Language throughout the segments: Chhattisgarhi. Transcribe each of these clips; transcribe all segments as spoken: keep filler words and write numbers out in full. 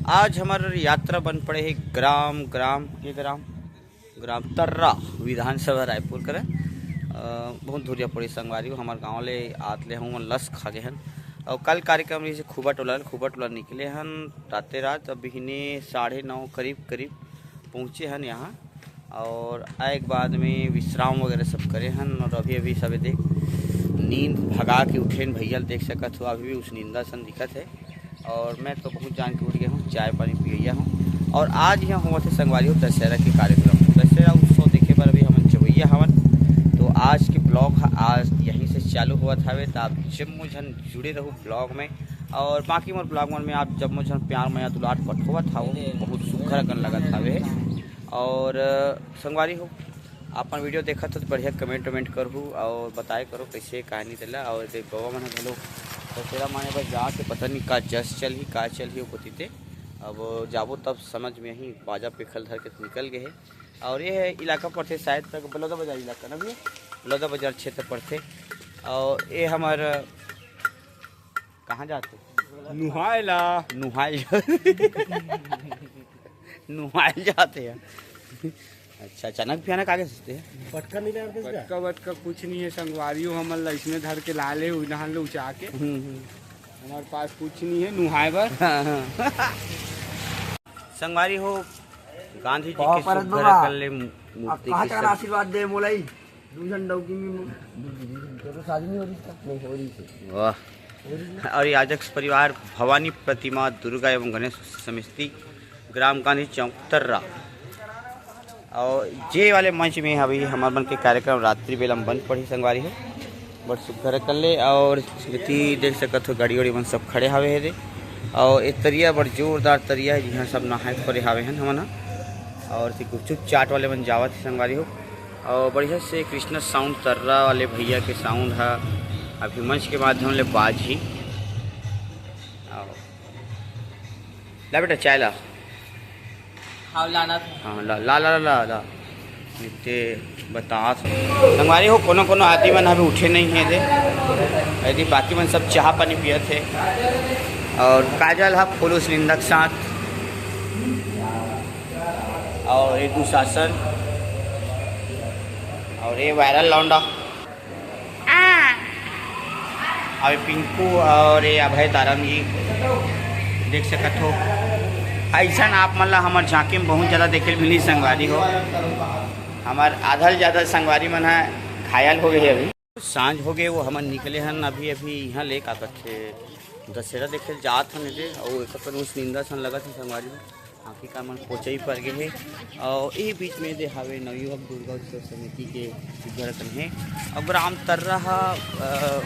आज हमर यात्रा बन पड़े हे ग्राम, ग्राम, ये ग्राम, ग्राम तर्रा, विधानसभा रायपुर करे। अ, बहुत दूरिया पड़े संगवारी हो, हमर गांव ले आत ले हम लस खा गे हन। और कल कार्यक्रम रहिस हे खुबा टोला, खुबा टोला निकले हन राते रात, अब बिहने साढ़े नौ करीब, करीब पहुँचे हन यहाँ। और आए के बाद में विश्राम वगैरह सब करे हन, और अभी, अभी सब देख नींद भगा के उठे हन भैया, देख सकत हो, अभी भी उस नींदा सन दिखत हे। और मैं तो बहुत जान के उठ गया हूँ, चाय पानी पियैया हूँ। और आज यहाँ होवत हे संगवारी हो दशहरा के कार्यक्रम, दशहरा उत्सव देखे बर अभी हमन चवैया हवन। तो आज के ब्लॉग ह आज यहीं से चालू होवत हवे, तो आप जम्मो झन जुड़े रहू ब्लॉग में। और बाकी मोर ब्लॉग मन में आप जम्मो झन प्यार मया दुलार पठोवत हव, बहुत सुघर अकन लगत हवे। और, अ, संगवारी हो, अपन वीडियो देखत हो तो बढ़िया कमेंट वमेंट करहू और बताए करो कैसे कहानी तेला। और देख बबा मन ह घलो दशहरा माने बर जाके पता नहीं का जस चलही, का चलही ओ कोती ते। अब जाबो तब समझ में ही, बाजा पेखल धर के निकल गए हे। और ये है इलाका पड़थे शायद तक बलौदा बाजार इलाका ना भैया, बलौदा बाजार क्षेत्र पड़थे। और ये हमर कहाँ जाते? नुहाए ला। नुहाए जा-, नुहाए जाते हैं। अच्छा, अचानक भी आना कागे सोचते हैं? पटका नहीं लाए थे इसका? पटका वटका कुछ नहीं है संगवारी हो, हमन ला इसने धर के ला ले, उधान ले उचा के। हम्म, हम्म। हमारे पास कुछ नहीं है नुहाए बर। हाँ, हाँ। संगवारी हो, गांधी जी के सुघर अकन ले मु-, मूर्ति के सब आशीर्वाद दे मोलाई। दू झन डौकी में मु-, तो शादी नहीं हो रही था? नहीं हो रही थी। वाह। और ये आजक परिवार भवानी प्रतिमा दुर्गा एवं गणेश समिति ग्राम गांधी चौक तर्रा। और जे वाले मंच में अभी हमर मन के कार्यक्रम रात्रि बेला में बन पड़ही संगवारी हो, बड़ सुघर कर ले। और एती देख सकत हो गाड़ी वाड़ी मन सब खड़े हवे हे दे। और ये तरिया बड़ जोरदार तरिया है, जिहाँ सब नहाए खोरे हावे हन हमन ह। और एती गुपचुप चाट वाले मन जावत हे संगवारी हो। और बढ़िया से कृष्णा साउंड तर्रा वाले भैया के साउंड ह अभी मंच के माध्यम ले बाजही। और ला बेटा, चाय ला। हाँ, लाना था। हाँ, ला, ला, ला, ला, ला। इते बतात। संगवारी हो, कोनो, कोनो आदमी मन अभी उठे नहीं है दे। यदि बाकी मन सब चाह पानी पियत है। और काजल हा फुल उस निंदा के साथ। और ये दुशासन। और ये वायरल लौंडा। अभी पिंकू और ये अभय तारम जी देख सकत हो। ऐसन आप मन ला हमर झांकी में बहुत ज्यादा देखे ल मिली संगवारी हो। हमर आधा ले ज्यादा संगवारी मन ह घायल हो गए हे अभी। सांझ हो गए, वो हमन निकले हन अभी, अभी यहाँ ले का कथे दशहरा देखे ल जात हन एदे, और एक अपन उस निंदा सन लगत हे संगवारी हो। आखिरकार मन कोचई पर गे हे। और ये बीच में दे हावे नवयुवक दुर्गा उत्सव समिति के उद्घाटन हे। और ग्राम तर्रा हा, अ,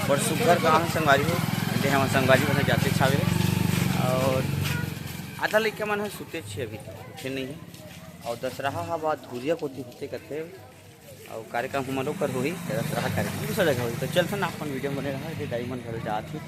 बड़ सुघर गांव हे संगवारी हो। दे हमर संगवारी मन जाते छावे। और आधा लइका मन ह सुते छे, अभी तक उठे नहीं है। और दशहरा हा बात धुरिया कोती होते कथे। अउ कार्यक्रम हमर ओकर होही, तेरा तरह कार्यक्रम दूसरा जगह होही। तो चलथन, अपन वीडियो में बने रहा, जे गाड़ी मन घरे जात हे,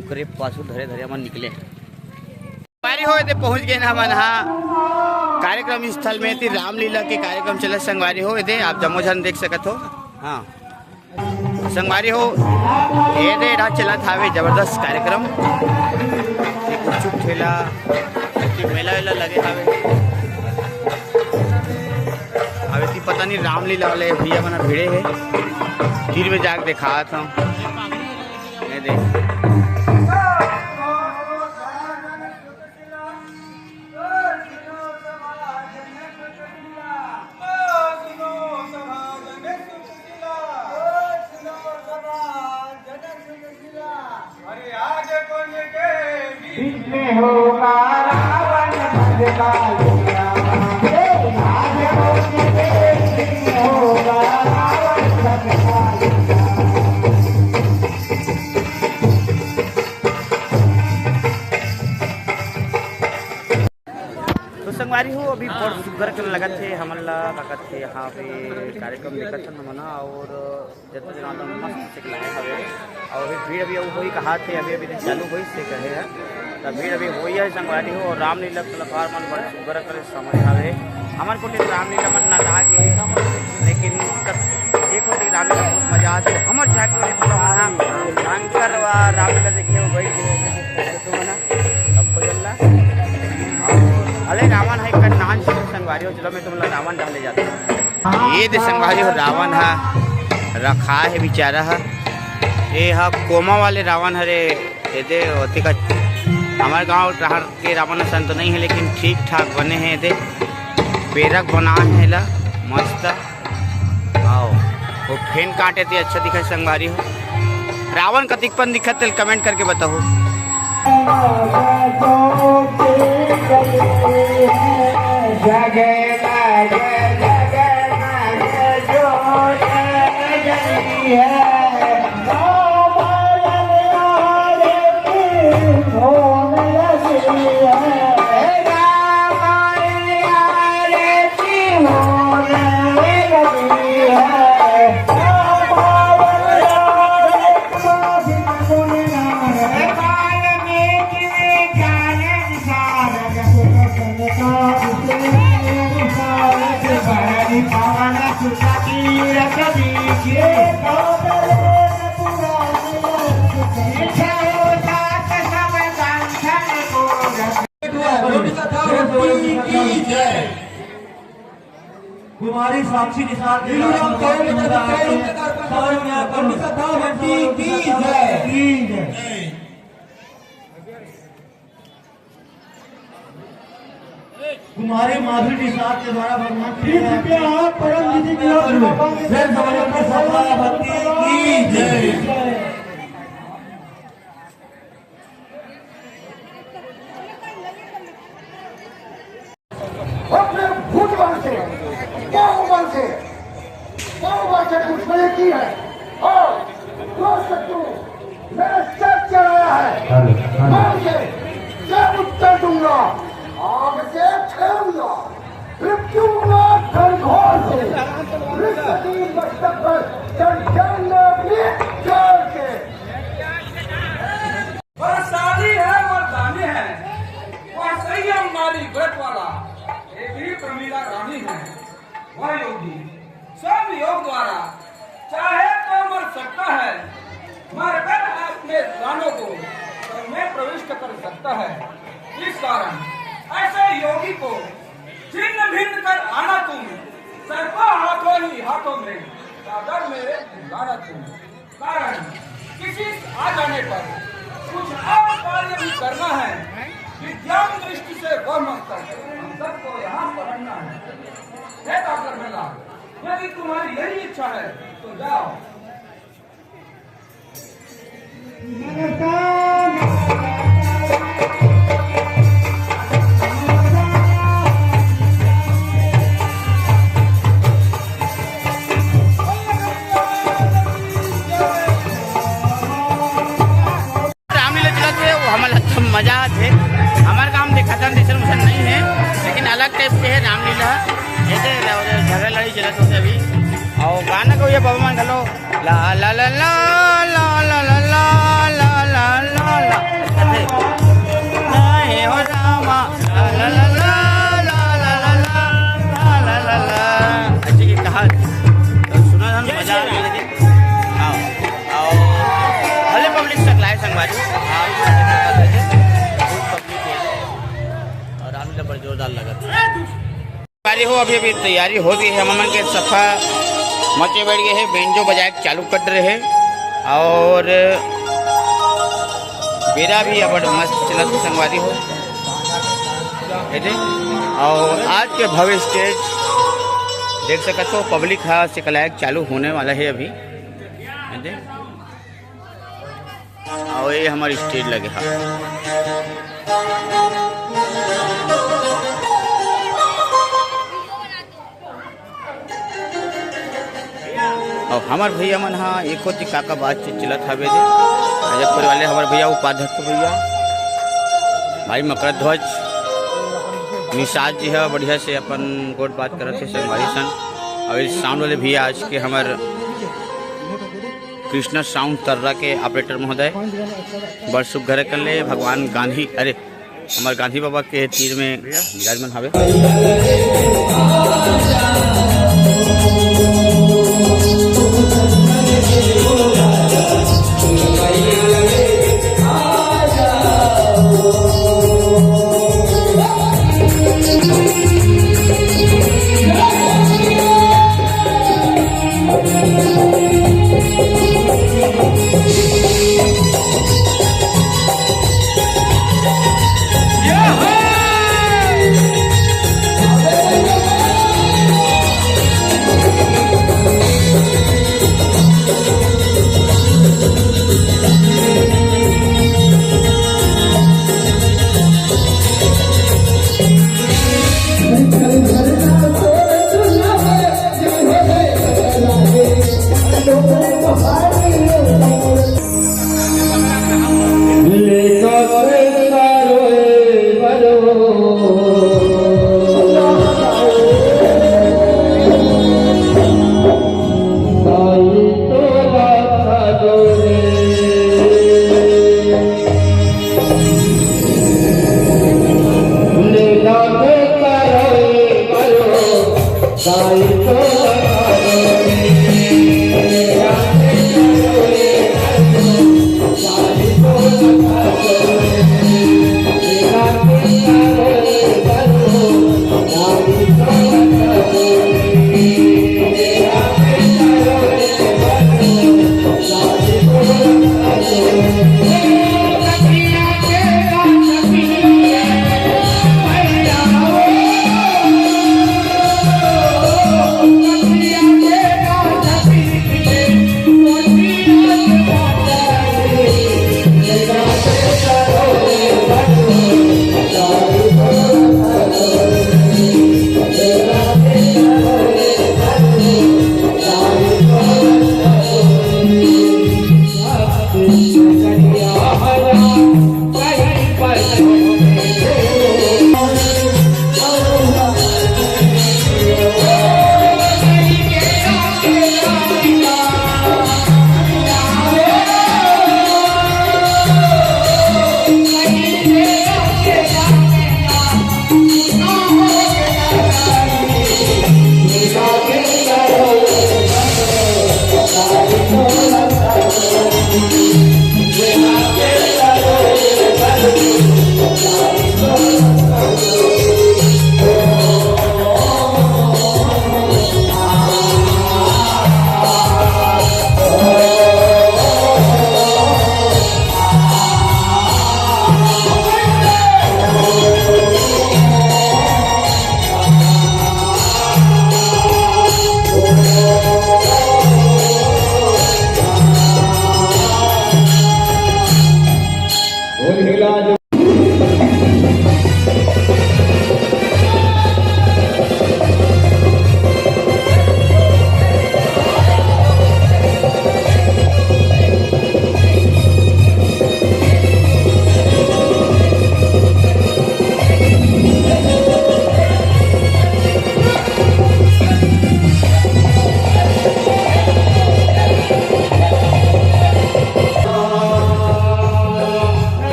ओकरे पाछू धरे धरे हमन निकले। संगवारी हो, एदे पहुंच गए ना हमन हा कार्यक्रम स्थल में। एती रामलीला के कार्यक्रम चलत संगवारी हो, एदे आप जम्मो झन देख सकत हो। हाँ संगवारी हो, एदे एडा चलत हावे जबरदस्त कार्यक्रम। ये गुपचुप ठेला, ये मेला वेला लगे हावे। अब एती पता नहीं रामलीला वाले भैया मन भिड़े हे, तीर में जाके देखात हूँ। ये देख। बीच में होगा रावण वध का लूला। आज होली के दिन होगा रावण वध का लूला। तो संगवारी हो, अभी बड़ सुग्घर के लगत हे हमन ला, का कथे, यहाँ पे कार्यक्रम देखत हन हमन ह, और जतना जना एकदम मस्त से लाए हवे, और अभी भीड़ अभी होई कहा थे, अभी अभी चालू होई से कहे है, तो भीड़ अभी होई है संगवारी हो। और रामलीला कलाकार मन बड़ सुग्घर करे समय हवे, हमर कोटे रामलीला मन ना लागे, लेकिन तब एक होती रामलीला बहुत मजा आथे। हमर जाके वाले पूरा वहाँ शंकर व रामलीला देखे हो गई, तो ना तब खोजल ला। संगवारी हो, चलो मैं तुम लोग रावण डाले जाता हूँ। ये दे संगवारी हो, रावण हा रखा है बेचारा हा। ये हा कोमा वाले रावण हरे। ये दे होती का हमारे गांव डहर के रावण असन तो नहीं है, लेकिन ठीक ठाक बने हैं। ये दे पेरक बना है ला मस्त। आओ, वो फेन काटे ते अच्छा दिखा संगवारी हो। रावण कतिकपन दिखत तेल कमेंट करके बताओ। कुमारी साक्षी के साथ की जय। कुमारी माधुरी निषाद के द्वारा भगवान श्री कृष्ण के आप परम विधि की ओर झुके। प्रेम से बोलो कि सदा भक्ति की जय। अपने भूत बन से, क्या उम्र से, क्या उम्र से कुछ मैंने की है? और जो शत्रु मेरे सर चढ़ाया है, मैं उसे जब उत्तर दूंगा, आग से छेड़ूंगा। मृत्यु का घनघोर से, मृत्यु की मस्तक पर चढ़ जाऊंगा अपने जोर से। वह शाली है, वह दानी है, वह संयम वाली व्रत वाला, एक ही प्रमिला रानी है। वह योगी स्वयं योग द्वारा चाहे तो मर सकता है, मरकर अपने प्राणों को स्वर्ग में प्रविष्ट कर सकता है। इस कारण ऐसे योगी को छिन्न भिन्न कर आना तुम, सर्व हाथों ही हाथों में चादर मेरे लाना तुम। कारण किसी आ जाने पर कुछ और कार्य भी करना है। विज्ञान दृष्टि से वह मंत्र हम सबको यहाँ पढ़ना है। हे डॉक्टर प्रहलाद, यदि तुम्हारी यही इच्छा है तो जाओ। रामलीला चलत हे, वो हमन ला तो मजा आत हे। हमर गांव में देखत हन, जैसन वैसन नहीं है, लेकिन अलग टाइप के है रामलीला। ऐसे झगड़ा लड़ाई चलत होते अभी। और गाना को ये बाबा मन घलो ला ला ला ला ला ला ला ला ला ला ला। हे हो रामा, ला ला ला ला ला ला ला ला ला। अच्छी की कहा तो सुना था, मजा आ गया। हाँ। और भले पब्लिक सकलाए संगवारी। हाँ, बहुत पब्लिक है। और रामलीला बड़ जोरदार लगत है। तैयारी हो, अभी, अभी तैयारी हो गई है। हमन के सफा मचे बैठ गए हैं, बेंजो बजाए के चालू कर रहे हैं। और बेरा भी अबड़ मस्त चलत हे संगवारी हो। ये दे, और आज के भव्य स्टेज देख सकत हो, पब्लिक हा से कलायक चालू होने वाला है अभी। ये दे, और ये हमारी स्टेज लगे हा। और हमर भैया मन हा एको ती काका बात चीत चलत हवे दे। अजयपुर वाले हमर भैया उपाध्यक्ष भैया, भाई मकर ध्वज निषाद जी हा बढ़िया से अपन गोठ बात करत हे संगवारी सन। और इस साउंड वाले भैया आज के हमर कृष्णा साउंड तर्रा के ऑपरेटर महोदय, बड़ सुख घर कर ले भगवान गांधी, अरे हमर गांधी बाबा के तीर में विराजमान हवे।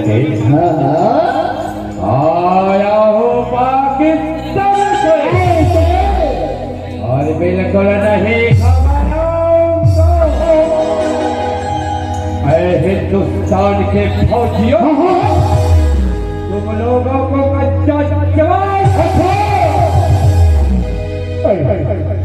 हाँ। आया हूँ पाकिस्तान से। और बिल्कुल नहीं घबराऊंगा। ऐ हिंदुस्तान के फौजियों, तुम लोगों को कच्चा जवाब। अरे, अरे, अरे,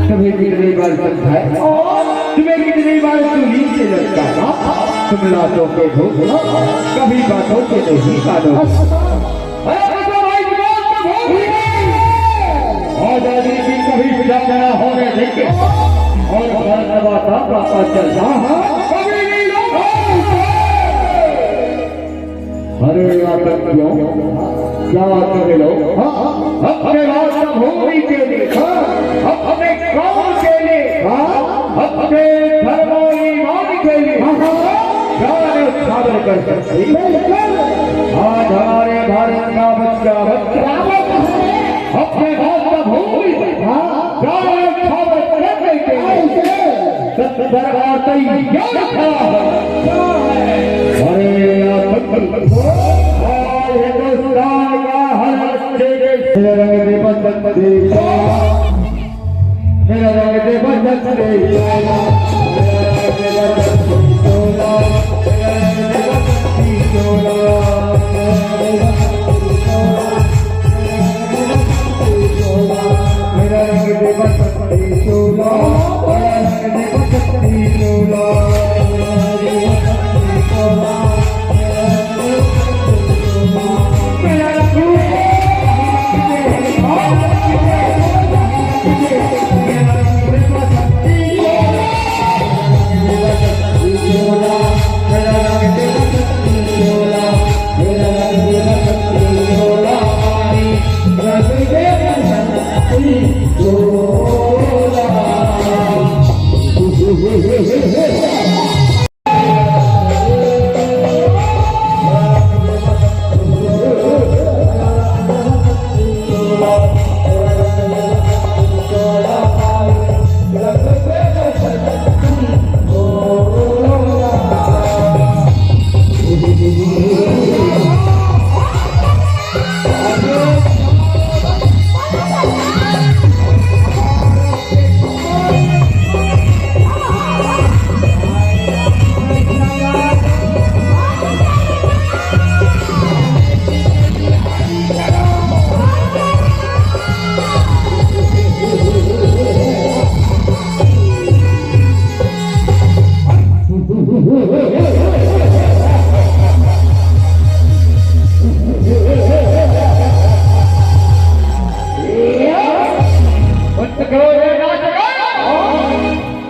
तुम्हें कितनी बार समझाया, तुम्हें कितनी बार पुलिस से लटकाया, तुम लातों के भूत हो, कभी बातों के नहीं मानो। अरे, तो भाई, बात तो भूल ही गई। आजादी की कभी विडंबना होने देंगे और भारत माता का चलता कभी नहीं रोकेंगे। अरे आतंकियों, क्या कर रहे हो? हाँ, अपने मातृभूमि के लिए, हाँ, अपने कौम के लिए, हाँ, अपने धर्म और ईमान के लिए, हाँ, हाँ, जान न्यौछावर कर सकते हैं। बिल्कुल। आज हमारे भारत का बच्चा, बच्चा अपने मातृभूमि से, हाँ, जान न्यौछावर करने के लिए सत्तर का तैयार खड़ा है। अरे यार, आज हिंदुस्तान का हर बच्चे के मेरा रंग दे बसंती चोला, मेरा रंग दे बसंती चोला, मेरा रंग दे बसंती चोला, मेरा रंग दे बसंती चोला।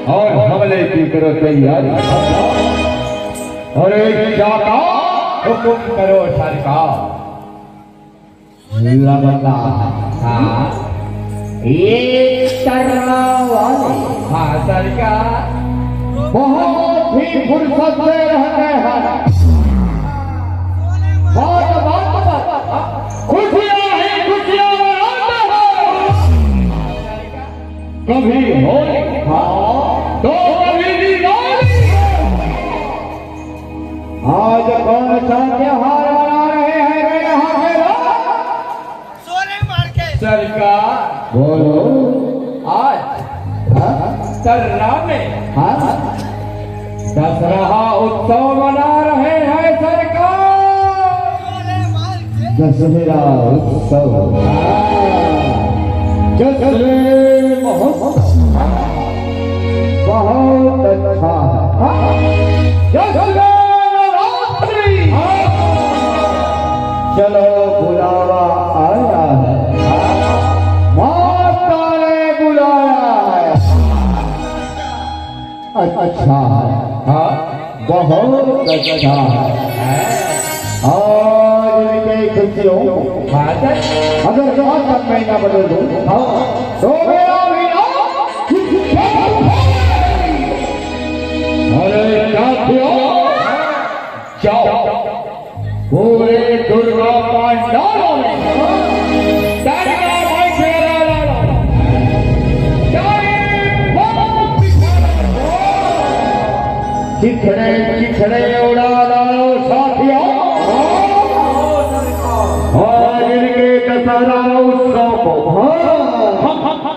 और हमले की करो तैयारी। अरे चाचा, हुकुम करो सरकार। लगता है। हाँ। ये तर्रा वाले। हाँ, सरकार। बहुत ही फुर्सत से रहते हैं। बात बात पर खुशियां ही खुशियां मनाते हैं। कभी होली, हाँ, तो कभी दिवाली। आज कौन सा त्योहार मना रहे हैं रे यहाँ के लोग? सोरे मार के। सरकार। बोलो। आज हाँ? तर्रा में हाँ? दशहरा उत्सव मना रहे हैं सरकार। सोरे मार के। दशहरा उत्सव। हाँ। जश्न महोत्सव। बहुत अच्छा है। जश्न नवरात्रि। चलो, बुलावा आया है। माता ने बुलाया है। अच्छा है। हाँ। बहुत अच्छा है। आज इनके खुशियों, हाँ सर। अगर आज तक मैं ना बदल दूं, हाँ। तो मेरा भी नाम अरे साथियों, जाओ, पूरे दुर्गा पंडालों में डायनामाइट लगा डालो। चारों ओर चिखड़े चिखड़े उड़ा डालो। साथियों, आज इनके दशहरा उत्सव को हम